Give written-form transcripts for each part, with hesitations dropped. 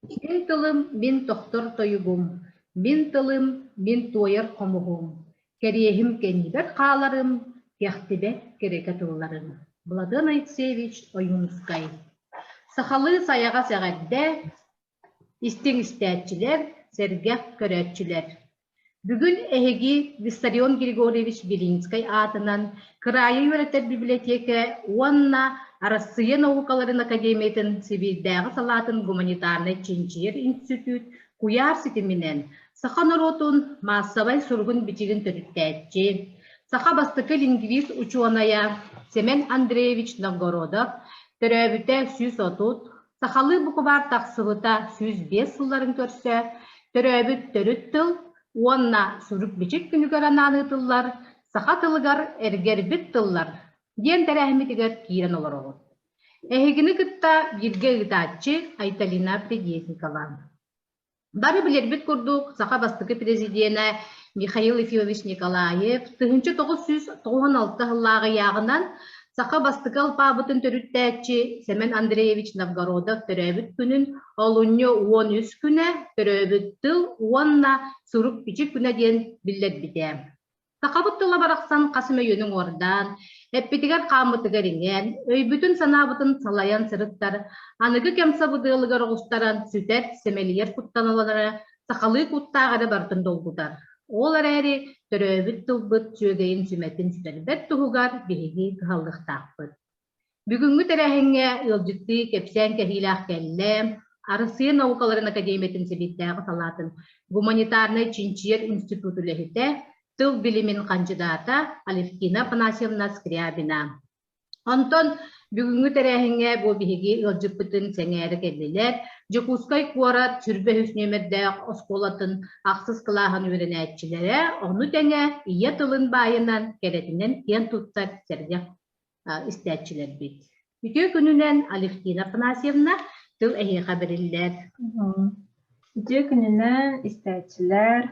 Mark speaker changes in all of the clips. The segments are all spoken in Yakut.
Speaker 1: Мин тылым, мин тохтор тойугум, мин тылым, мин туойар хомуһум, кэриэһим кэннибэр хааларым, кэхтибэт кэрэкэ тылларым. Владимир Алексеевич Ойуунускай Сахалыы сайаҕас эҕэрдэ, истиҥ истээччилэр, сэргэх көрөөччүлэр. Бүгүн эһиги Виссарион Григорьевич Белинскэй аатынан кыраайы үөрэтэр библиотека уонна Арассыыйа наукаларын академиятын Сибиирдээҕи салаатын гуманитарнай чинчийэр институт куйаар ситиминэн саха норуотун маассабай суругун-бичигин төрүттээччи, саха бастакы лингвист учуонайа Семен Андреевич Новгородов төрөөбүтэ 130, Сахалыы букубаар тахсыбыта 105 сылларын көрсө, төрөөбүт төрүт тыл уонна сурук-бичик күнүгэр анаан ыытыллар «Саха тылыгар эргэрбит тыллар» диэн тэрээһиммитигэр киирэн олороҕут. Эһигини кытта бииргэ ыытааччы Айталина Придесникова. Бары билэрбит курдук, саха бастакы президенэ Михаил Ефимович Николаев 1996 сыллааҕы ыйааҕынан саха бастакы алпаабытын төрүттээччи Сэмэн Андреевич Новгородов төрөөбүт күнүн олунньу 13 күнэ төрөөбүт тыл уонна сурук-бичик күнэ диэн биллэрбитэ. Сахабыт тыла барахсан хас эмэ үйэни уҥуордаан, эппитигэр-хааммытыгар иҥэн, өйбүтүн-санаабытын салайан сырыттар, аныгы кэм сабыдыалыгар оҕустаран сүтэр, сэмэлийэр куттаналара сахалыы куттаах эрэ барытын долгутар. Ол эрээри төрөөбүт тылбыт сүөгэйин-сүмэтин сүтэрбэт туһугар биһиги кыһаллыахтаахпыт. Бүгүҥҥү тэрээһиҥҥэ ыалдьыттыы кэпсээн кэһиилээх кэллэ Арассыыйа наукаларын академиятын Сэбиэттээҕи салаатын гуманитарнай чинчийэр институт үлэһитэ, тыл билимин хандьыдаата Алевтина Афанасьевна Скрябина. Онтон бүгүҥҥү тэрээһиҥҥэ бу биһиги ыалдьыппытын сэҥээрэ кэллилэр. Дьокуускай куорат сүрбэ үһүс нүөмэрдээх оскуолатын ахсыс кылааһын үөрэнээччилэрэ, ону тэҥэ ийэ тылын баайынан, кэрэтинэн киэн туттар сэргэх истээччилэрбит. Үтүө күнүнэн, Алевтина Афанасьевна, тыл эһиэхэ бэриллэр.
Speaker 2: Үтүө күнүнэн, истээччилэр.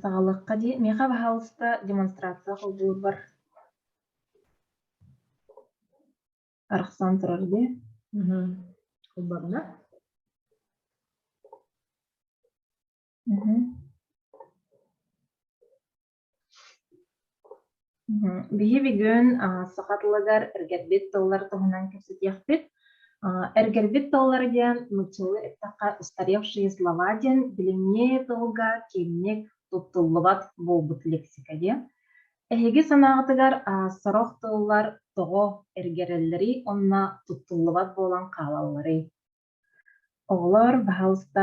Speaker 2: Саҕалыахха дии. Миэхэ, баһаалыста, демонстрация холбуурбар арахсан турар дии.
Speaker 1: Холбонно.
Speaker 2: Биһи бүгүн саха тылыгар эргэрбит тыллар туһунан кэпсэтиэхпит. Эргэрбит тыллар диэн нууччалыы эттэххэ устаревшие слова диэн билиҥҥи тылга киэҥник туттуллубат буолбут лексика диэн. Эһиги санааҕытыгар сорох тыллар тоҕо эргэрэллэрий уонна туттуллубат буолан хаалалларый? Оҕолор, баһаалыста,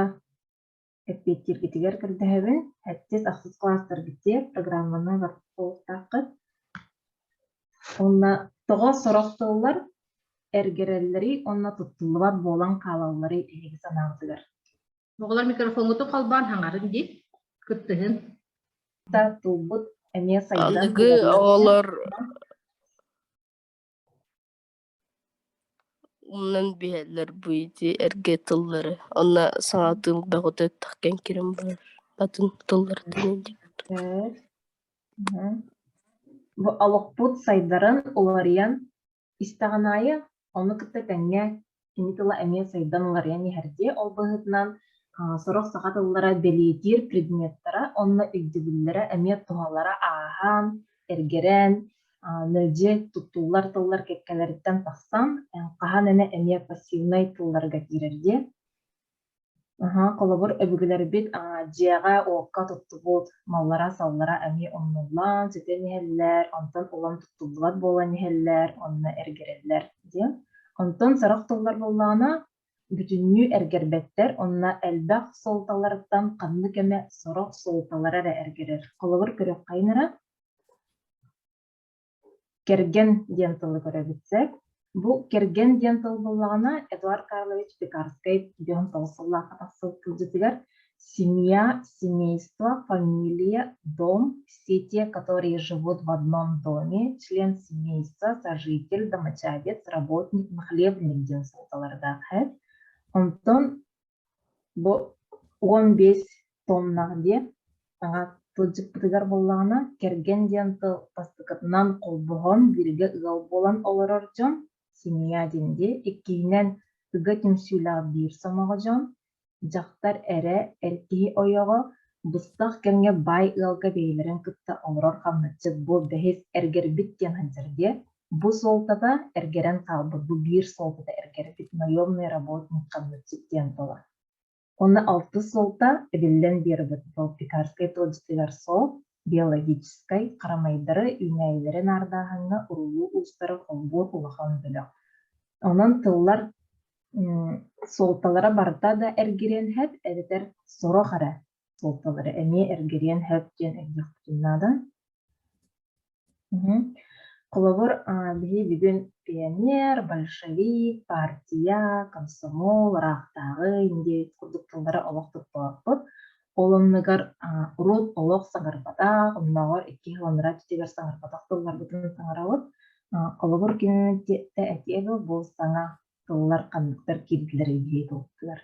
Speaker 2: Эппиэттииргитигэр көрдөһөбүн, сэттис, ахсыс кылаастаргытыгар программаны барытыахтааххыт. Уонна тоҕо сорох тыллар эргэрэллэрий уонна туттуллубат буолан хаалалларый эһиги санааҕытыгар?
Speaker 1: Оҕолор микрофоҥҥутун холбоон хаҥарын дии, кыттыһын.
Speaker 2: Да тылбыт эмиэ сайдан
Speaker 3: Аныгы оҕолор Умнан биһэллэр бу ити эргэ тыллары, онно саҥа тыл бөҕөтө таххан киирэн барар, атын тыллартан
Speaker 2: Бу олохпут сайдарын уларыйан истэҕин аайы ону кытта тэҥҥэ кини тыла эмиэ сайдан уларыйан иһэр дии. Ол быһыытынан сорох саха тыллара бэлиэтиир предметтара уонна өйдөбүллэрэ эмиэ туһалара ааһан, эргэрэн, мэлдьи туттуллар тыллар кэккэлэриттэн тахсан, хаһан эмэ эмиэ пассивнай тылларга киирэр дии. Аһаа, холобур, өбүгэлэрбит дьиэҕэ-уокка туттубут маллара-саллара эмиэ умнуллан, сүтэн иһэллэр, онтон улам туттуллубат буолан иһэллэр, онно эргэрэллэр диэн. Онтон сорох тыллар буоллаҕына, бүтүннүү эргэрбэттэр уонна элбэх суолталарыттан ханнык эмэ сорох суолталара эрэ эргэрэр. Холобур, көрүөххэйин эрэ Кэргэн диэн тылы көрөбүт сөп. Бу кэргэн диэн тыл буоллаҕына, Эдуард Карлович Пекарскай 59 сыллаахха тахсыбыт тылдьытыгар «Семья, семейство, фамилия, дом, все те, которые живут в одном доме, член семейства, сожитель, домочадец, работник, нахлебник» диэн суолталардаах эт. Онтон Бу 15 тоннаах диэн саҥа тылдьыппытыгар буоллаҕына, кэргэн диэн тыл бастакытынан холбоһон, бииргэ ыал буолан олорор дьон семья диэн дии. Иккиһинэн Ыга түмсүүлээх биир сомоҕо дьон, дьахтар эрэ, эр киһи ойоҕо, быстах кэмҥэ баай ыалга бэйэлэрин кытта олорор хамначчыт бу бэһис эргэрбит диэн сылдьар диэ. Бу суолтата эргэрэн хаалбыт, бу биир суолтата эргэрбит наемный работник хамначчыт диэн тыла. Уонна алтыс суолта эбиллэн биэрбит Балтикарскай тылдьытыгар суол, биологическай харамайдары, үүнээйилэри наардааһыҥҥа уруулуу уустары холбуур улахан бөлөх. Онон тыллар суолталара барыта да эргириэн сөп эбэтэр сорох эрэ суолталара эмиэ эргириэн сөп диэн өйдүөхпүтүн наада. Холобур, биһи бүгүн пионер, большевик, партия, комсомол, ыраахтааҕы индеец курдук тыллары олох туттубаппыт. Ол оннугар урут олох саҥарбатах, оннооҕор икки сыл анараа өттүгэр саҥарбатах тылларбытын саҥарабыт. Холобур, кини этиэ дуо, бу саҥа тыллар ханныктар киирдилэр дии тыллар.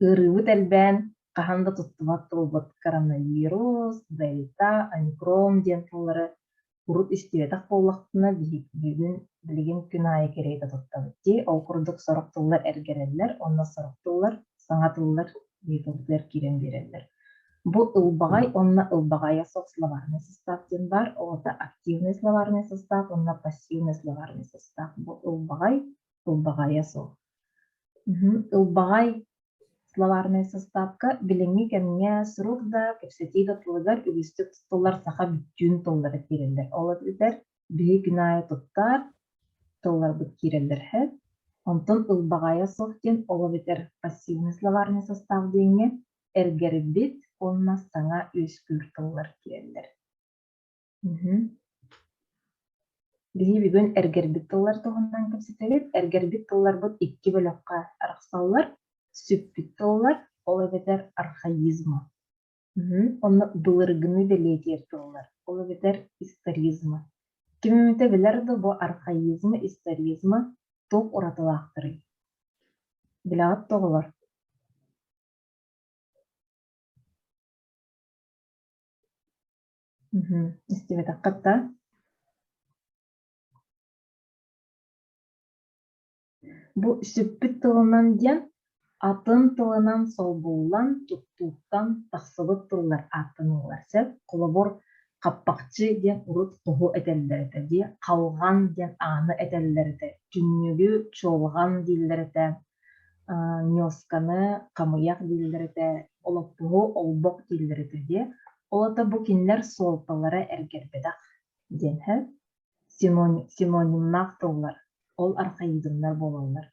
Speaker 2: Ыарыыбыт элбээн, хаһан да туттубат тылбыт коронавирус, дельта, омикрон диэн тыллары урут истибэтэх буоллахпына, бүгүн билигин күн аайы кэриэтэ туттабыт дии. Ол курдук сорох тыллар эргэрэллэр уонна сорох тыллар саҥа тыллар ыйытыллыгар киирэн биэрэллэр. Бу ылбаҕай уонна ылбаҕайа суох словарный состав диэн баар. Ол аата активный словарный состав уонна пассивный словарный состав. Бу ылбаҕай, ылбаҕайа суох. Ылбаҕай словарнай састаапка билиҥҥи кэмҥэ сурук да, кэпсэтии да тылыгар үгүстүк туттуллар саха бүттүүн тыллара киирэллэр. Ол эбэтэр биһи күн аайы туттар тылларбыт киирэллэр сөп. Онтон ылбаҕайа суох диэн ол эбэтэр пассивный словарный состав диэҥҥэ эргэрбит уонна саҥа үөскүүр тыллар киирэллэр. Биһи бүгүн эргэрбит тыллар туһунан кэпсэтэбит. Эргэрбит тылларбыт икки бөлөххө арахсаллар. Сүппүт тыллар, ол эбэтэр архаизм. Онно былыргыны бэлиэтиир тыллар, ол эбэтэр историзм. Ким эмитэ билэр да бу архаизм, историзм туох уратылаахтарый? Билэҕит да оҕолор? Истибэтэххит да? Бу сүппүт тылынан диэн атын тылынан солбуллан, туттууттан тахсыбыт тыллар ааттаналлар сөп. Холобур, хаппахчы диэн урут хоһу этэллэр этэ дии, халҕан диэн ааны этэллэр этэ, түннүгү чуолҕан дииллэр этэ, ньуосканы хамыйах дииллэр этэ, олоппоһу олбох дииллэр этэ диэ. Ол аата бу кинилэр суолталара эргэрбэтэх диэн сөп. Синонимнаах тыллар, ол архаизмнар буолаллар.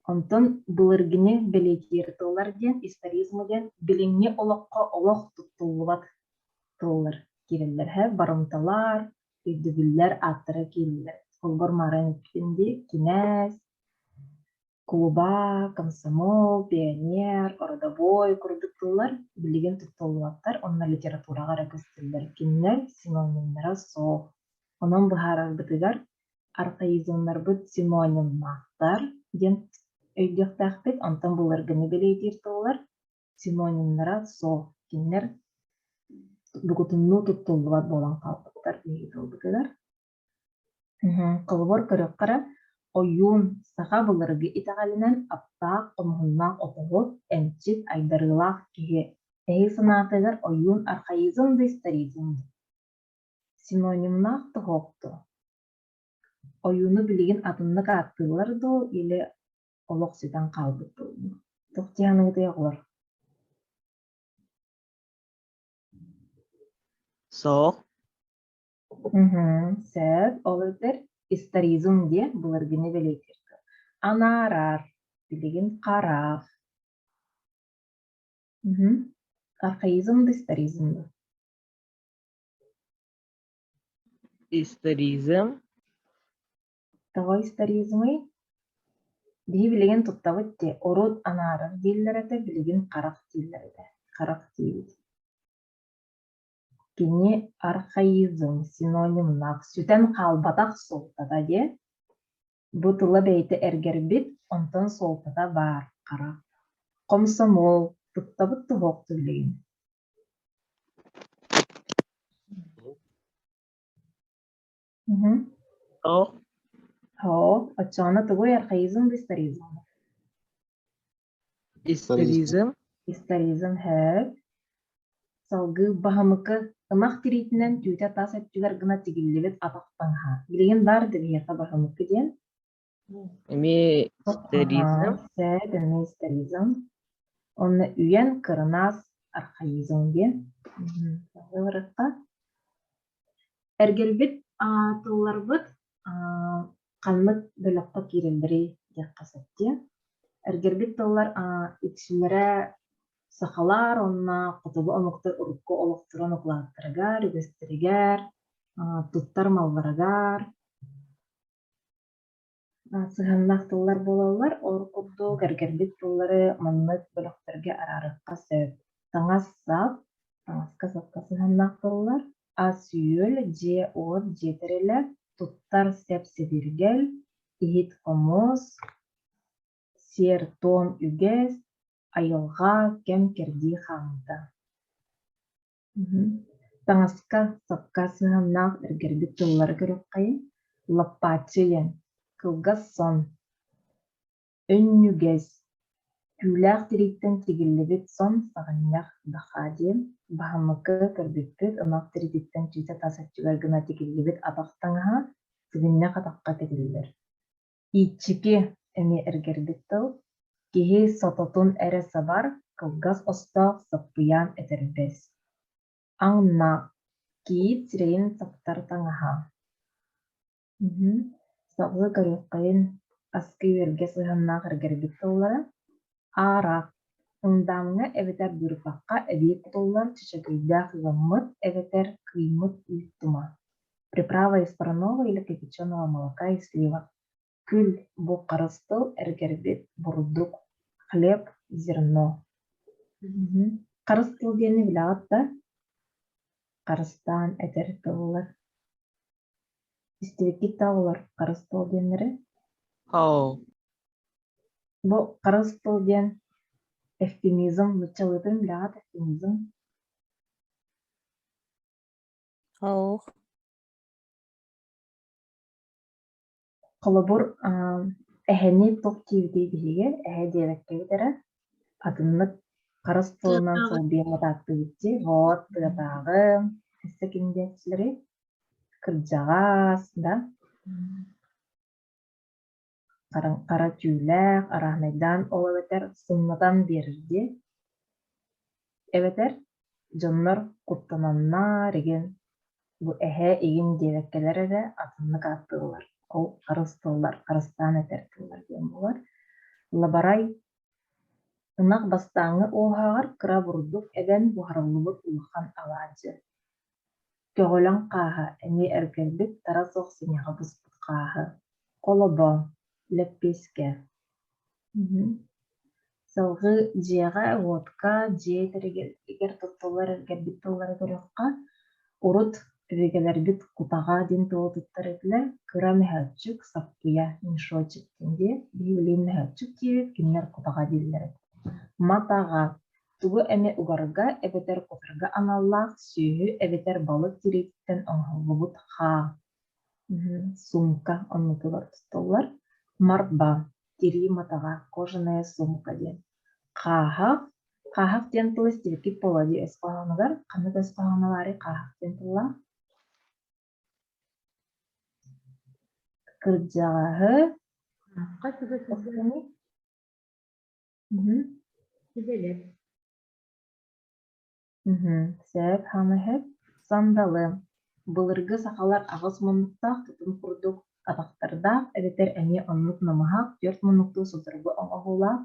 Speaker 2: Онтон былыргыны бэлиэтиир тыллар диэн историзм диэн билиҥҥи олоххо олох туттуллубат тыллар киирэллэр һэ барымталар, өйдөбүллэр ааттара киирэллэр. Холобур, Маара эппитин дии, кинээс, Кулуба, комсомол, пионер, ородобуой курдук тыллар билигин туттуллубаттар уонна литератураҕа эрэ көстөллөр. Кинилэр синонимнара суох. Онон быһаарарбытыгар архаизмнарбыт синонимнаахтар диэн өйдүөхтээхпит, онтон былыргыны бэлиэтиир тыллар синонимнара суох. Кинилэр бугутуннуу туттуллубат буолан хаалбыттар биһиги тылбытыгар. Холобур, көрүөххэ эрэ, ойуун саха былыргы итэҕэлинэн аптаах, хомуһуннаах отоһут, эмчит, айдарыылаах киһи. Эһиги санаатыгар ойуун архаизм да историзм дуу? Синонимнаах тоһоох дуо? Ойууну билигин атыннык ааттыыллар дуу или олох сүтэн хаалбыт дуу? Туох дии саныыгытый оҕолор?
Speaker 3: Суох.
Speaker 2: Сөп, ол эбэтэр историзм диэн былыргыны бэлиэтиир тыл. Анаарар, билигин хараах. Архаизм да историзм да?
Speaker 3: Историзм.
Speaker 2: Тоҕо историзмый? Биһи билигин туттабыт дии, урут анаарар дииллэр этэ, билигин харах дииллэр этэ. Харах диибит. Кини архаизм синонимнаах сүтэн хаалбатах суолтата диэ. Бу тыла бэйэтэ эргэрбит, онтон суолтата баар хара. Хомсомуол, туттабыт туһуохту билигин.
Speaker 3: Суох.
Speaker 2: Һоо, оччоҕуна тугуй архаизм да историзм?
Speaker 4: Историзм.
Speaker 2: Историзм һээт. Салгыы баһымыкы ынах тириитинэн түүтэ тас өттүгэр гына тигиллибит атах таҥаһа. Билигин баар да биһиэхэ баһымыкы диэн.
Speaker 4: Эмиэ историзм.
Speaker 2: Сээт эмиэ историзм. Онно үйэн кырынаас архаизм диэн. Салгыы Эргэрбит тылларбыт ханнык бөлөххө киирэллэрий диэххэ сөп дии. Эргэрбит тыллар үксүлэрэ сахалар уонна хотугу омуктар урукку олохторун укулааттарыгар, үгэстэригэр, туттар малларыгар Сыһыаннаах тыллар буолаллар, ол курдук эргэрбит тыллары маннык бөлөхтөргө араарыахха сөп: таҥас-сап, таҥаска-сапка сыһыаннаах тыллар, ас-үөл, дьиэ-уот, дьиэ тэрилэ, туттар сэп-сэбиргэл, иһит-хомуос, сиэр-туом үгэс, айылҕа, кэм-кэрдии хаамыыта. Таҥаска, сапка сыһыаннаах эргэрбит тыллары көрүөххэйиҥ: лаппааччы диэн, кылгас сон, өнньүгэс, түүлээх тирииттэн тигиллибит сон саҕынньах дахаа диэн, баһымыкы көрбүппүт ынах тириититтэн түүтэ тас өттүгэр гына тигиллибит атах таҥаһа, сыгынньах атахха кэтиллэр. Ииччики эмиэ эргэрбит тыл, киһи сототун эрэ сабар, кылгас остоох саппыйаан этэрбэс. Аҥна, кийиит сирэйин саптар таҥаһа. Салгыы көрүөххэйин, аска-үөлгэ сыһыаннаах эргэрбит тыллара: Аарах, ындаамҥа эбэтэр быырпахха эбии кутуллар чөчөгөйдөөх ыаммыт эбэтэр кыймыт үүт тума. Приправа из парного или кипяченого молока и сливок. Күл бу харыс тыл эргэрбит бурдук, хлеб, зерно. Харыс тыл диэни билэҕит да? Харыстаан этэр тыллар. Истибиккит да оҕолор харыс тыл диэннэри?
Speaker 4: Оо.
Speaker 2: Бу харыс тыл диэн эвфемизм, нууччалыытын билэҕит эвфемизм?
Speaker 3: Суох.
Speaker 2: Холобур, эһэни туох диэбитий биһиги, эһэ диэбэккэбит эрэ, атыннык харыс тылынан
Speaker 3: Тыатааҕы.
Speaker 2: солбуйан атааттыыбыт дии, вот тыатааҕы, өссө ким диэччилэрий, кырдьаҕас да хара түүлээх, арааһынайдаан ол эбэтэр сымнатан биэрэр дии. Эбэтэр дьоннор куттананнар игин бу эһэ игин диэбэккэлэр эрэ атыннык ааттыыллар. Ол харыс тыллар, харыстаан этэр тыллар диэн буолар. Лабарай ынах бастааҥҥы уоһаҕар кыра бурдук эбэн буһарыллыбыт улахан алаадьы. Көҕүлэҥ хааһа эмиэ эргэрбит тара суох синньэҕэ буспут хааһы. Холобо, лэппиэскэ. Салгыы дьиэҕэ-уотка, дьиэ тэрилигэр туттуллар эргэрбит тыллары көрүөххэ, урут өбүгэлэрбит кутаҕа диэн тылы туттар этилэр, кыра мөһөөччүк, саппыйа, мешочек диэн диэ, биһиги мөһөөччүк диэбит, кинилэр кутаҕа дииллэр этэ. Матаҕа тугу эмэ угарга эбэтэр кутарга аналлаах сүөһү эбэтэр балык тириититтэн оҥоһуллубут хаа Сумка оннутугар туттуллар. Марба тирии матаҕа, кожаная сумка диэн. Хааһах хааһах диэн тыл истибиккит буолуо дии өс хоһоонугар. Ханнык өс хоһооно баарый хааһах диэн тыллаах? Кырдьаҕаһы
Speaker 1: Хааһахха чугас Сүбэлэр.
Speaker 2: Сөп, хаамыһыт. Сандалы. Былыргы сахалар аҕыс муннуктаах тутум курдук атахтардаах эбэтэр эмиэ оннук намыһах түөрт муннуктуу судургу оҥоһуулаах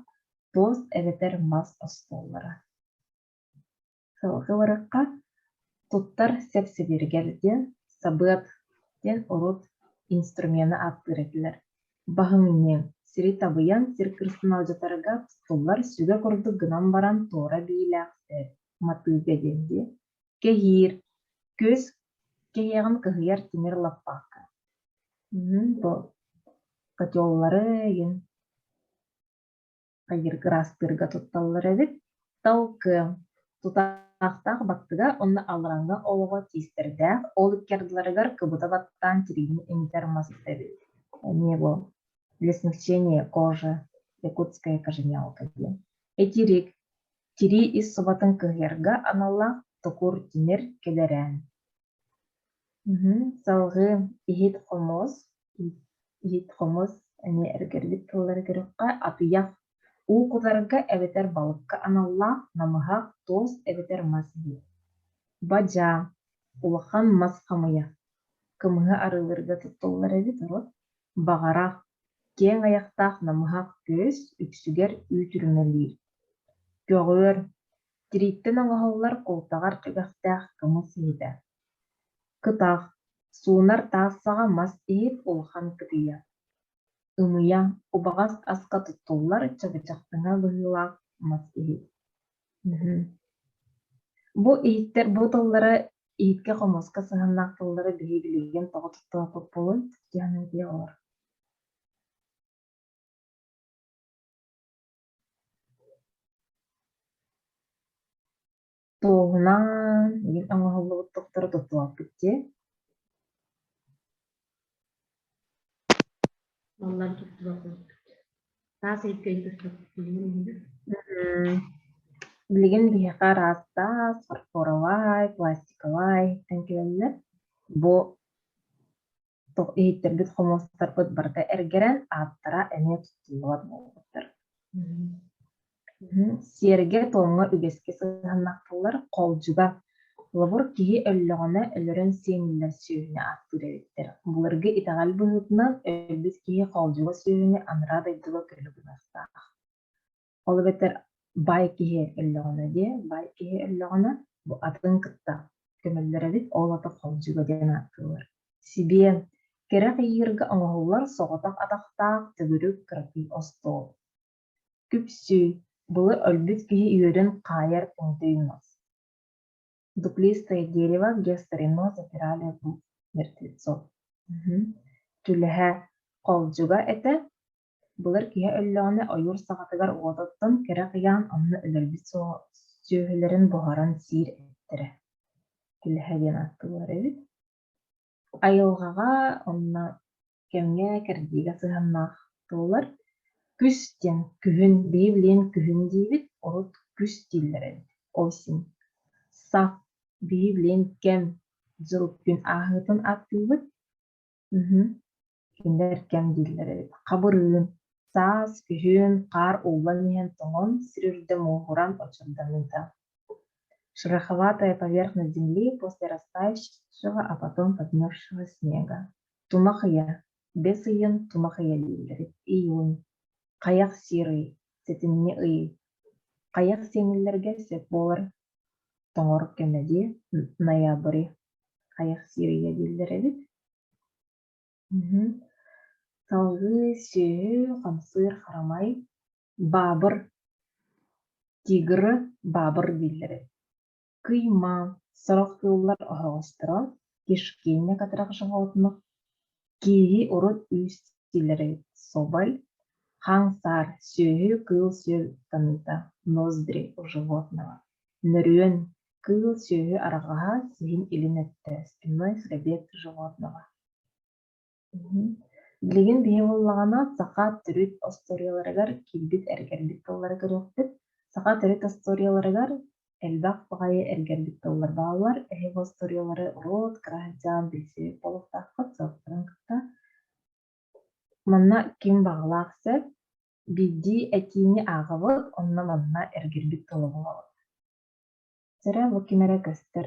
Speaker 2: туос эбэтэр мас остуоллара. Сылгы барахха туттар сэп-сэбиргэл диэн сабыат диэн урут инструмены ааттыыр этилэр. Баһыҥньы сири табыйан сир кырсын алдьатарга туттуллар сүгэ курдук гынан баран туора биилээх сэп, матыыга диэн дии. Кэһиир, күөс кэһиэҕин кыһыйар тимир лаппаакка. Бу котеллары игин хайыргыраастыырга тутталлар эбит. Талкы тутаахтаах баттыга уонна алларааҥҥы олоҕо тиистэрдээх, ол икки ардыларыгар кыбыта баттаан тириини имитэр мас эбит. Эмиэ бу для смягчения кожи якутская кожемялка диэн. Этирик тирии ис субатын кыһыйарга аналлаах токур тимир кэдэрээн. Салҕыы иһит-хомуос, иһит-хомуос эмиэ эргэрбит тыллары көрүөххэ, атыйах, уу кутарга эбэтэр балыкка аналлаах намыһах туос эбэтэр мас иһит. Бадьаа, улахан мас хамыйах, кымыһы арыылыырга туттуллар эбит урут. Баҕарах, киэҥ айахтаах намыһах күөс үксүгэр үүт үрүмэлиир. Көҕүөр, тирииттэн оҥоһуллар култаҕар түгэхтээх кымыс иһитэ. Кытах, суунар таас саҕа мас иһит улахан кытыйа. Ымыйа, убаҕас аска туттуллар чабычахтыҥа быһыылаах мас иһит. Бу иһиттэр бу тыллары иһиккэ-хомуоска сыһыаннаах тыллары биһиги билигин тоҕо туттубаппыт буолуой диэн ыйытыы олор. Туоһунан диэн оҥоһуллубут тохтору туттубаппыт дии.
Speaker 1: Маллары туттубаппыт. Таас иһиккэ туттубаппыт билигин
Speaker 2: Билигин биһиэхэ араас таас, фарфоровай, пластиковай иһиттэн кэлэллэр. Бу иһиттэрбит хомуостарбыт барыта эргэрэн, ааттара эмиэ туттуллубат буолбуттар. Сиэргэ-туомҥа үгэскэ сыһыаннаах тыллар холдьуга, холобур, киһи өллөҕүнэ өлөрөн сиэниллэр сүөһүнү ааттыыр эбиттэр. Былыргы итэҕэл быһыытынан өлбүт киһи холдьуга сүөһүнү анараа дойдуга көлө гыныахтаах. Ол эбэтэр баай киһи өллөҕүнэ диэ, баай киһи өллөҕүнэ бу атын кытта көмөллөр эбит, ол ата холдьуга диэн ааттыыллар. Сибиэн, кэрэх ыйыырга оҥоһуллар соҕотох атахтаах төгүрүк кыракый остуол. Күпсүү, былыр өлбүт киһи үөрүн хаайар көҥдөй мас. Дуплистое дерево, где в старину запирали мертвецов. Түлэһэ, холдьуга этэ, былыр киһи өллөҕүнэ ойуур саҕатыгар уотуттан кэрэх ыйаан онно өлөрбүт сүөһүлэрин буһаран сиир эттэрэ. Түлэһэ диэн ааттыыллар эбит. Айылҕаҕа уонна кэмҥэ кэрдиигэ сыһыаннаах тыллар күс диэн күһүн, биһи билигин күһүн диибит, урут күс дииллэр эбит, осень. Сах биһи билигин кэм, дьыл, күн ааһыытын ааттыыбыт. Кинилэр кэм дииллэр эбит. Хабырыын, саас, күһүн, хаар ууллан иһэн тоҥон, сир үрдэ мууһуран очурданыыта. Шероховатая поверхность земли после растаявшего, а потом подмерзшего снега. Тумах ыйа, бэс ыйын тумах ыйа дииллэр июнь. Хайах сиир ый, сэтинньи ый. Хайах сиэниллэргэ сөп буолар тоҥор кэмэ дии, ноябрь. Хайах сиир ыйа дииллэр эбит. Салгыы сүөһү, хамсыыр харамай, баабыр, тигры баабыр дииллэр эбит. Кыйма, сорох кыыллар оһоҕосторо, кишкиэнньэ катарах животных, кииһи урут үүс дииллэр эбит, соболь, хаҥ саар, сүөһү, кыыл-сүөл таныыта, ноздри у животного, нөрүөн, кыыл-сүөһү арҕаһа, сиһин илин өттө, спинной хребет животного. Билигин биһи буоллаҕына саха төрүт остуоруйаларыгар киирбит эргэрбит тыллары көрүөхпүт. Саха төрүт остуоруйаларыгар элбэх баҕайы эргэрбит тыллар бааллар. Эһиги остуоруйалары урут кыра сылдьан билсибит буолуохтааххыт, сорохторун кытта. Манна ким баҕалаах сөп, биирдии этиини ааҕабыт, онно манна эргэрбит тылы булабыт. Сэрэ бу ким эрэ көстөр,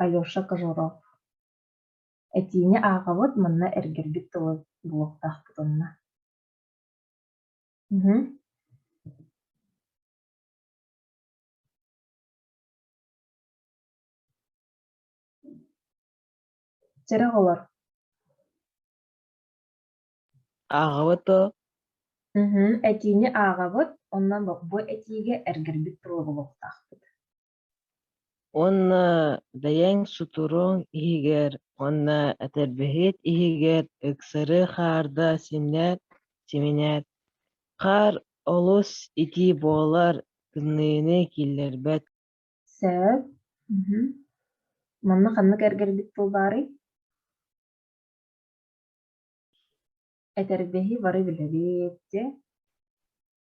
Speaker 2: Алеша Кожуров. Этиини ааҕабыт, манна эргэрбит тылы булуохтаахпыт онно. Чэрэ оҕолор.
Speaker 4: Ааҕабыт дуо?
Speaker 2: Этиини ааҕабыт, онно бу этиигэ эргэрбит тылы булуохтаахпыт.
Speaker 4: Уонна бэйэҥ сутуруҥ иһигэр уонна этэрбэһит иһигэр ыксары хаарда симнэр, симинэр, хаар олус итии буолар, тымныыны киллэрбэт
Speaker 2: Сөп. Манна ханнык эргэрбит тыл баарый? Этэрбэһи бары билэбит дьэ.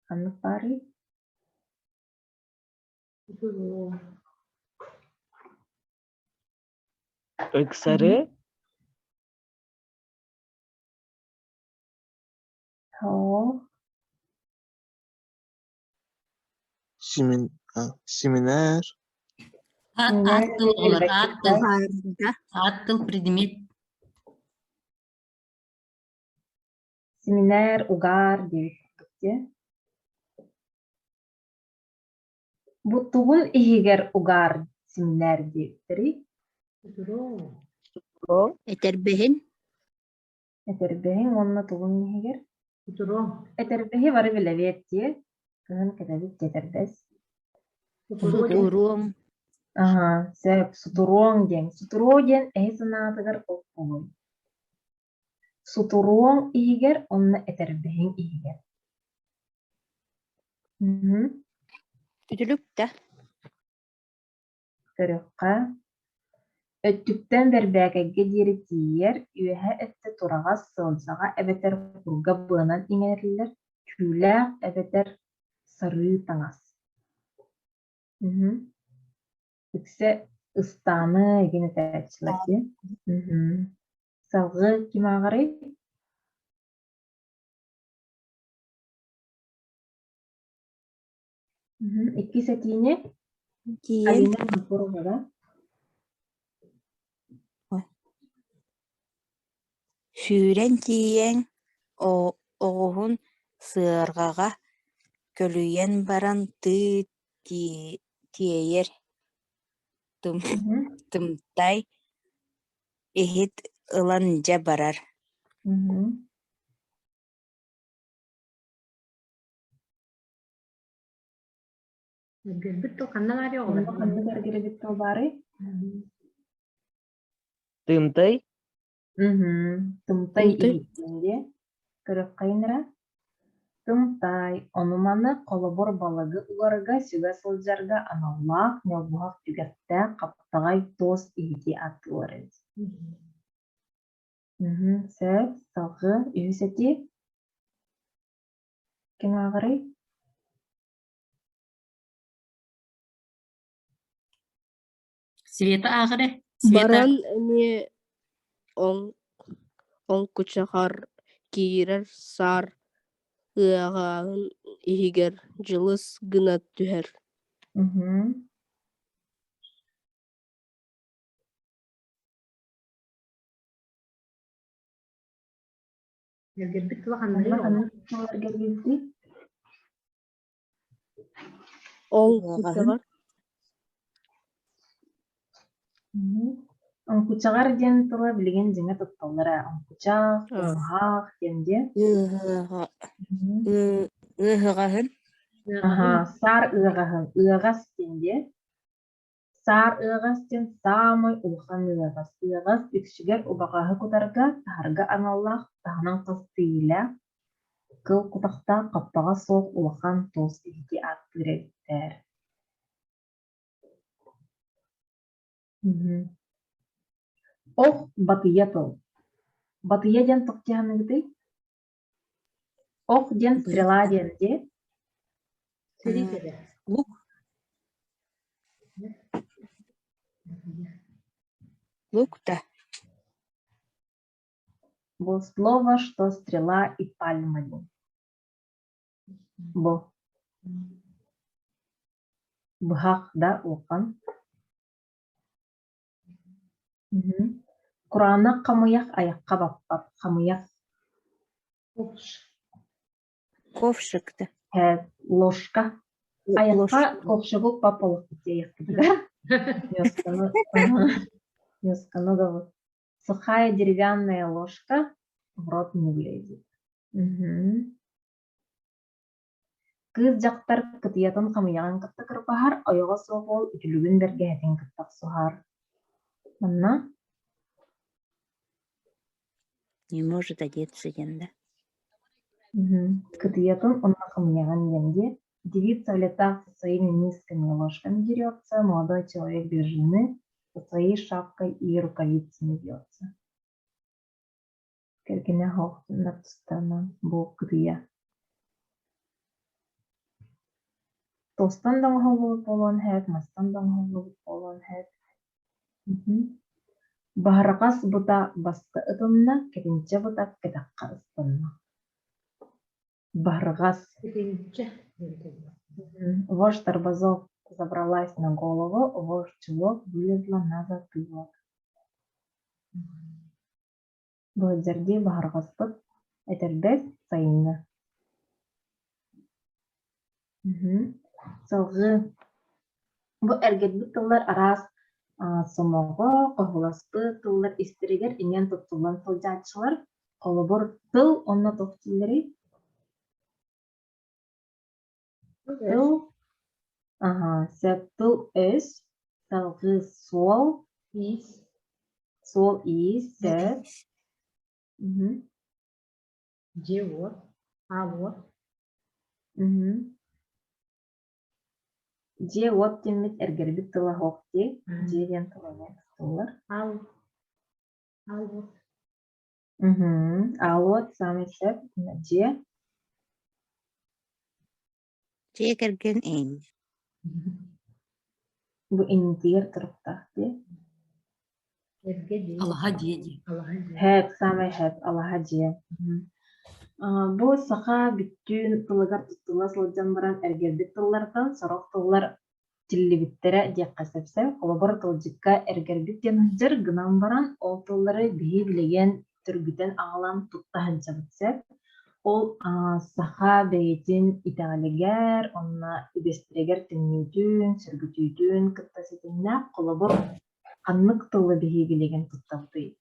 Speaker 2: Ханнык баарый?
Speaker 4: Ыксары
Speaker 2: Оо,
Speaker 5: Симин, а, семинар,
Speaker 6: Аат
Speaker 2: Семинар
Speaker 6: аат тыл оҕолор, аат тыл,
Speaker 7: Баарга
Speaker 6: аат тыл предмет.
Speaker 2: Семинар, угаар диэбит курдук дии. Бу тугун иһигэр угаар семинар диэбиттэрий?
Speaker 7: Этэрбэһин
Speaker 2: Этэрбэһиҥ уонна тугуҥ иһигэр? Этэрбэһи бары билэбиэт дии. Кыһын кэтэбит дии этэрбэс.
Speaker 7: сутуруом
Speaker 2: Аһаа, сөп, сутуруоҥ диэн. Сутуруо диэн эһи санаатыгар ол буолуой? Сутуруоҥ иһигэр уонна этэрбэһиҥ иһигэр. Мгм.
Speaker 7: үтүлүк да
Speaker 2: Көрүөххэ, өттүктэн бэрбээкэйгэ диэри тиийэр, үөһэ өттө тураҕас сыалдьаҕа эбэтэр курга быанан иҥэриллэр түүлээх эбэтэр сарыы таҥас. Мгм. Үксэ ыстааны игин этээччилэр дии. Мгм. Салгыы ким ааҕарый? Мгм. Иккис этиини
Speaker 7: тиийэн
Speaker 2: Алина Винокурова, да?
Speaker 7: Сүүрэн тиийэн оҕуһун сыарҕаҕа көлүйэн баран тыы тиэйэр
Speaker 2: Мгм.
Speaker 7: тымтай иһит ылан дьэ барар
Speaker 2: Мгм.
Speaker 1: Эргэрбит тыл ханна баарый оҕолор?
Speaker 2: Онно ханнык эргэрбит тыл баарый?
Speaker 4: Тымтай
Speaker 2: Мгм. Тымтай
Speaker 3: Тымтай.
Speaker 2: иһиттин диэ. Көрүөххэйин эрэ. Тымтай ону-маны холобур балыгы угарга сүгэ сылдьарга аналлаах ньолбуһах түгэхтээх хаптаҕай туос иһити ааттыыллар эбит. Мгм. Сөп. Салгыы үһүс этии. Ким ааҕарый?
Speaker 6: Света ааҕар ээ. Света.
Speaker 3: Баран эмиэ оҥкучахар киирэр саар ыаҕаһын иһигэр дьылыс гына түһэр
Speaker 2: Мгм.
Speaker 1: Эргэрбит тыла ханныгый
Speaker 2: Онно
Speaker 1: оҕолор?
Speaker 2: ханнык тыл эргэрбитий?
Speaker 3: Оҥкучаҕар
Speaker 2: Мгм. Оҥкучаҕар диэн тыла билигин дьиҥэ тутталлар ээ. Оҥкучах, кумуһах диэн диэ.
Speaker 7: Ыаһыаҕа
Speaker 2: Мгм.
Speaker 7: ыаһыҕаһын
Speaker 2: Аһаа, саар ыаҕаһын, ыаҕас диэн диэ. Саар ыаҕас диэн саамай улахан ыаҕас. Ыаҕас үксүгэр убаҕаһы кутарга, таһарга аналлаах таһынан хас тиийиилээх, кыл кутахтаах хаппаҕа суох улахан туос иһити ааттыыр эбиттэр. Мгм. Ох, батыйа тыл. Батыйа диэн туох дьаһаныгытый? Ох диэн стрела диэн дии.
Speaker 1: Сэрии кэлэ.
Speaker 7: Лук лук да
Speaker 2: Бу слово, что стрела и пальма диэн. Бу. Быһах да улахан. Мгм. Кураанах хамыйах айахха баппат, хамыйах
Speaker 7: Ковшик да
Speaker 2: ложка. Айахха ковшигу папалык диэйэхпитигэр. Несканы зовут. Сухая деревянная ложка в рот не влезет. Мгм. Кыыс дьахтар кытыйатын хамыйаҕын кытта кырбаһар, ойоҕо суох уол үтүлүгүн бэргэһэтин кытта охсуһар. Манна
Speaker 7: Не может одеться диэн да
Speaker 2: Мгм. Кытыйатын уонна хамыйаҕын диэн дии. Девица в летах со своими мисками и ложками дерется, молодой человек без жены со своей шапкой и рукавицами бьется. Кэргэнэ оһоҕуннар тустарынан бу кытыйа Туостан да оҥоһуллубут буолуон сөп, мастан да оҥоһуллубут буолуон сөп. Баһырҕас бута баска ытынна, кэтинчэ бута кэтэххэ ыстанна. Баһырҕас.
Speaker 1: Кэтинчэ диэн тыллар.
Speaker 2: Вождь Тарбазов забралась на голову, вождь Чулок вылезла на затылок. Быһдьардыы баһырҕаспыт, этэрбэс сайыҥҥы Салҕыы бу эргэрбит тыллар араас сомоҕо, хоһуласпыт тыллар истэригэр иҥэн туттуллан сылдьааччылар. Холобур, тыл уонна туох дииллэрий? Тыл, аһаа, сөп тыл-өс, салҕыы суол,
Speaker 1: Иис.
Speaker 2: Суол-иис, сөп. Мгм.
Speaker 1: Дьиэ-уот, аал-уот.
Speaker 2: Мгм. Дьиэ-уот диэммит эргэрбит тыла суох дии. Дьиэ диэн тыл эмиэ туттуллар.
Speaker 1: Аал, аал-уот.
Speaker 2: Мгм. Аал-уот саамай сөп. Дьиэ.
Speaker 7: Дьиэ кэргэн эйнэ.
Speaker 2: Бу иннитигэр туруктаах дии.
Speaker 1: Эргэ дьиэ.
Speaker 6: Алаһа дьиэ дии.
Speaker 1: Алаһа дьиэ.
Speaker 2: Һээт, саамай һээт, алаһа дьиэ. Бу саха бүттүүн тылыгар туттулла сылдьан баран эргэрбит тыллартан сорох тыллар тиллибиттэрэ диэххэ сөп. Холобур, тылдьыкка эргэрбит диэн сылдьар гынан баран, ол тыллары биһи билигин түргүтэн аҕалан тутта сылдьабыт сөп. Ол саха бэйэтин итэҕэлигэр уонна үгэстэригэр төннүүтүн, сөргүтүүтүн кытта ситимнээх. Холобур, ханнык тылы биһи билигин туттабытый?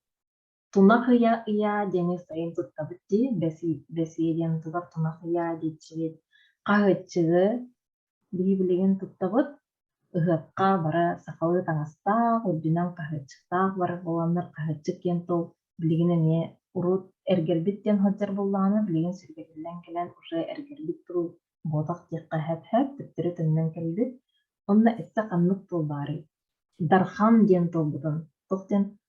Speaker 2: Тунах ыйа ыйа диэни сайын туттабыт дии, бэс ыйа диэн тугар тунах ыйа диэччибит. Хаһыаччыгы Биһи билигин туттабыт, ыһыахха бары сахалыы таҥастаах, үрдүнэн хаһыаччыктаах барар буоланнар хаһыаччык диэн тыл билигин эмиэ урут эргэрбит диэн сылдьар буоллаҕына, билигин сиргэтиллэн кэлэн уже эргэрбит тыл буотах диэххэ сөп-сөп, төттөрү төннөн кэлбит. Онно өссө ханнык тыл баарый? Дархан диэн тылбытын туох диэн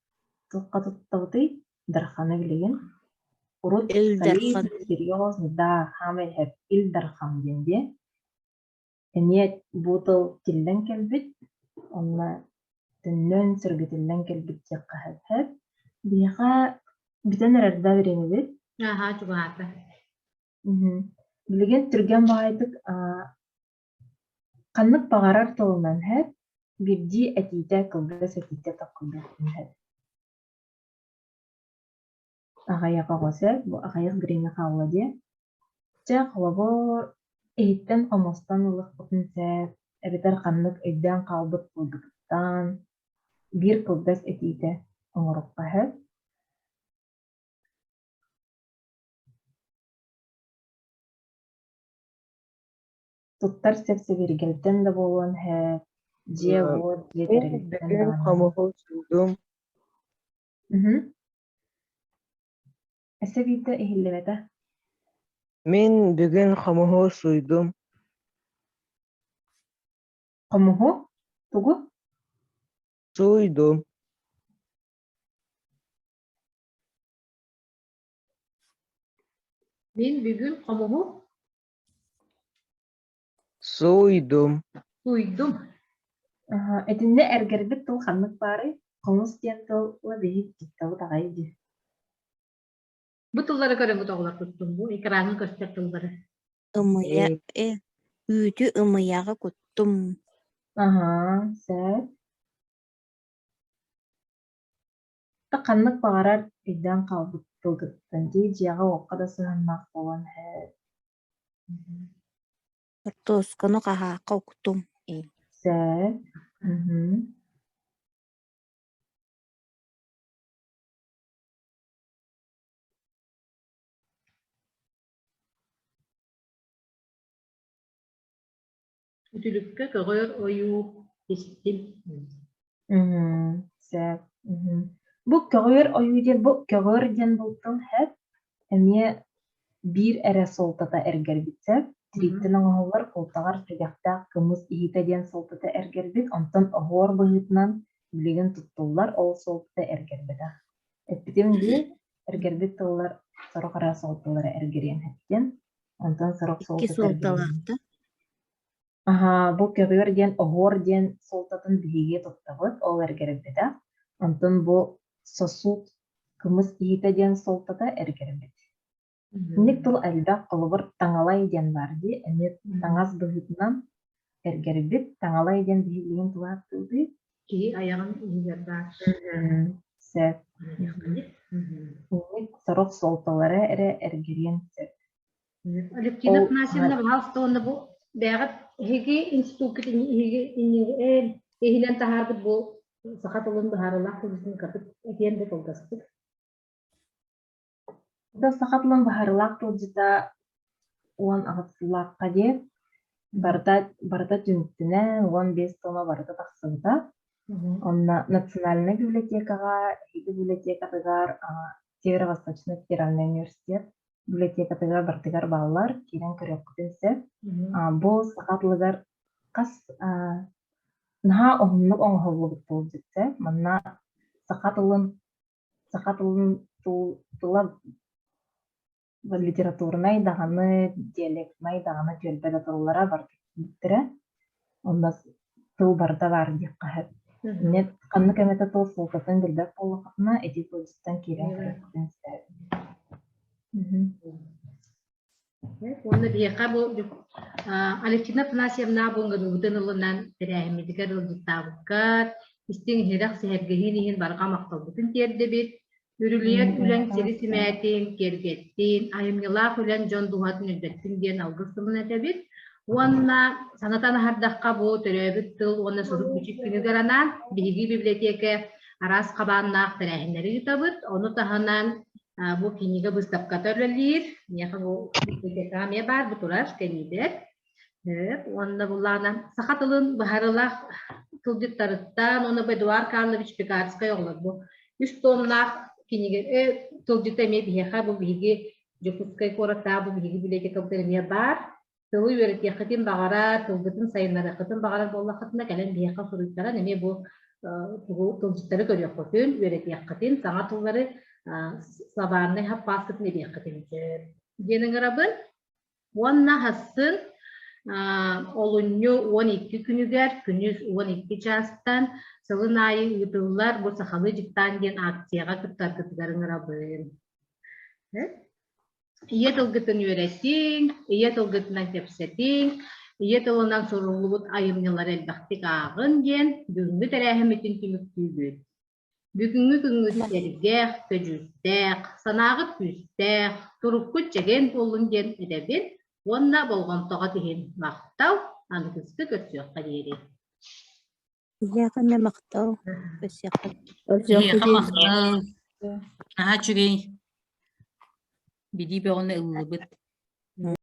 Speaker 2: туохха туттабытый? Дарханы билигин урут
Speaker 7: Ил Дархан.
Speaker 2: Солидный, да, хаамай иһэр Ил Дархан диэн диэ. Эмиэ бу тыл тиллэн кэлбит, онно төннөн, сөргүтүллэн кэлбит диэххэ сөп. Биһиэхэ бүтэн эрэр да бириэмэбит.
Speaker 1: Аһаа, чугаһаата.
Speaker 2: Билигин түргэн баҕайытык ханнык баҕарар тылынан сөп, биирдии этиитэ кылгас этиитэ токкуйдуохпун сөп. Аҕыйах оҕо сөп, бу аҕыйах бириэмэ хаалла диэ. Чэ, холобур, иһиттэн-хомустан ылыахпытын сөп, эбэтэр ханнык өйдөөн хаалбыт тылгытыттан биир кылгас этиитэ оҥоруохха сөп. Туттар сэп-сэбиргэлтэн да буолуон сөп, дьиэ-уот, дьиэ
Speaker 4: Мин
Speaker 2: тэрилиттэн
Speaker 4: бүгүн
Speaker 2: даҕаны.
Speaker 4: хомуһу сууйдум.
Speaker 2: Мгм. Өссө биирдэ иһиллибэтэ.
Speaker 4: Мин бүгүн хомуһу сууйдум.
Speaker 2: Хомуһу? Тугу?
Speaker 4: Сууйдум.
Speaker 1: Мин бүгүн хомуһу
Speaker 4: Сууйдум.
Speaker 1: сууйдум.
Speaker 2: Аһа, итиннэ эргэрбит тыл ханнык баарый? Хомус диэн тыл биһиги туттабыт аҕай дии.
Speaker 1: Бу тыллары көрөҥҥүт оҕолор туттум. Бу экраҥҥа көстөр тыллары.
Speaker 7: Ымыйа, э, үүтү ымыйаҕа куттум.
Speaker 2: Аһа, сөп. Та ханнык баҕарар өйдөөн хаалбыт тылгыттан дии дьиэҕэ-уокка да сыһыаннаах буолан иһэр.
Speaker 7: Хортуосканы хаһаахха уктум. Э.
Speaker 2: Сөп. Мгм.
Speaker 1: Үтүлүккэ көҕүөр ойуу истим.
Speaker 2: Мгм. Сөп. Мгм. Бу көҕүөр ойуу диэн бу көҕүөр диэн бултун сөп эмиэ биир эрэ суолтата эргэрбит сөп. Тирииттэн оҥоһуллар култаҕар түгэхтээх кымыс иһитэ диэн суолтата эргэрбит, онтон оһуор быһыытынан билигин туттуллар, ол суолтата эргэрбэтэх. Эппитим дии, Эргэрбит тыллар сорох араас суолталара эргэриэн сөп Онтон сорох
Speaker 7: Икки
Speaker 2: суолтата
Speaker 7: суолталаах да?
Speaker 2: Аһаа, бу көбүөр диэн оһуор диэн суолтатын биһиги туттабыт, ол эргэрбитэ. Онтон бу сосуд кымыс иһитэ диэн суолтата эргэрбит. Инник тыл элбэх, холобур, таҥалай диэн баар дии, эмиэ таҥас быһыытынан эргэрбит, таҥалай диэн биһигин тула ааттыыбыт.
Speaker 1: Киһи айаҕын иһигэр баар.
Speaker 2: Сөп. Инник сорох суолталара эрэ эргириэн сөп.
Speaker 1: Алевтина
Speaker 2: Ол
Speaker 1: Афанасьевна, пожалуйста, уонна бу бэйэҕит эһиги институккут эһиги иһинэн таһаарбыт бу саха тылын быһаарыылаах тылдьытын кытык этиэн да кылгастык.
Speaker 2: Да саха тылын быһаарыылаах тылдьыта 18 сыллаахха диэн барыта барыта түмүктэнэн 15 тома барыта тахсыбыта. Онно Национальнай библиотекаҕа, эһиги библиотекатыгар Северо-Восточный федеральный университет библиотекатыгар барытыгар бааллар, киирэн көрүөххүтүн сөп. Бу саха тылыгар хас наһаа уһуннук оҥоһуллубут тылдьыт сөп. Манна саха тылын саха тылын тыла литературнай даҕаны, диалектнай даҕаны түөлбэ да тыллара барыта киирбиттэрэ. Онно тыл барыта баар диэххэ сөп. Инньэ ханнык эмэтэ тыл суолтатын билбэт буоллаххытына, ити тылдьыттан киирэн көрүөххүтүн сөп.
Speaker 1: Уонна биһиэхэ бу Алевтина Афанасьевна бу ыҥырыыбытын ылынан тэрээһиммитигэр ыалдьыттаабыккар, истиҥ иһирэх сэһэргэһиин иһин барҕа махталбытын тиэрдэбит. Үрүлүйэр үлэҥ сири симээтин, киэргэттин, айымньылаах үлэҥ дьон дууһатын үрдэттин диэн алгыс тылын этэбит. Уонна санатан аһардахха бу төрөөбүт тыл уонна сурук-бичик күнүгэр анаан биһиги библиотека араас хабааннаах тэрээһиннэри ыытабыт. Ону таһынан бу кинигэ быыстапката үлэлиир. Миэхэ бу библиотекаҕа эмиэ баар бу турар кэниибэр. Уонна буллаҕына саха тылын быһарылаах тылдьыттарыттан уонна бу Эдуард Карлович Пекарскай оҕолор бу үс томнаах кинигэ тылдьыта эмиэ биһиэхэ бу биһиги Дьокуускай куораттааҕы бу биһиги библиотекабытыгар эмиэ баар. Тылы үөрэтиэххитин баҕарар, тылгытын сайыннарыаххытын баҕарар буоллаххытына кэлэн биһиэхэ суруйтаран эмиэ бу тугу тылдьыттары көрүөххүтүн, үөрэтиэххитин, саҥа тыллары словарнай хаппааскытын эбиэххитин сөп диэн ыҥырабын. Уонна сарсын олунньу 12 күнүгэр күнүс 12 чаастан сылын аайы ыытыллар бу сахалыы дьыктаан диэн акцияҕа кыттаргытыгар ыҥырабын. Ийэ тылгытын үөрэтиҥ, ийэ тылгытынан кэпсэтиҥ, ийэ тылынан суруллубут айымньылары элбэхтик ааҕын диэн бүгүҥҥү тэрээһиммитин түмүктүүбүт. Бүгүҥҥү күҥҥүт сэргэх, көдьүүстээх, санааҕыт күүстээх, туруккут чэгиэн буоллун диэн этэбин уонна болҕомтоҕут иһин махтал, аныгыскы көрсүөххэ диэри.
Speaker 7: Эһиэхэ эмиэ махтал. Көрсүөххэ.
Speaker 6: Эһиэхэ махтал. Наһаа үчүгэй. Билии бөҕөнү ыллыбыт.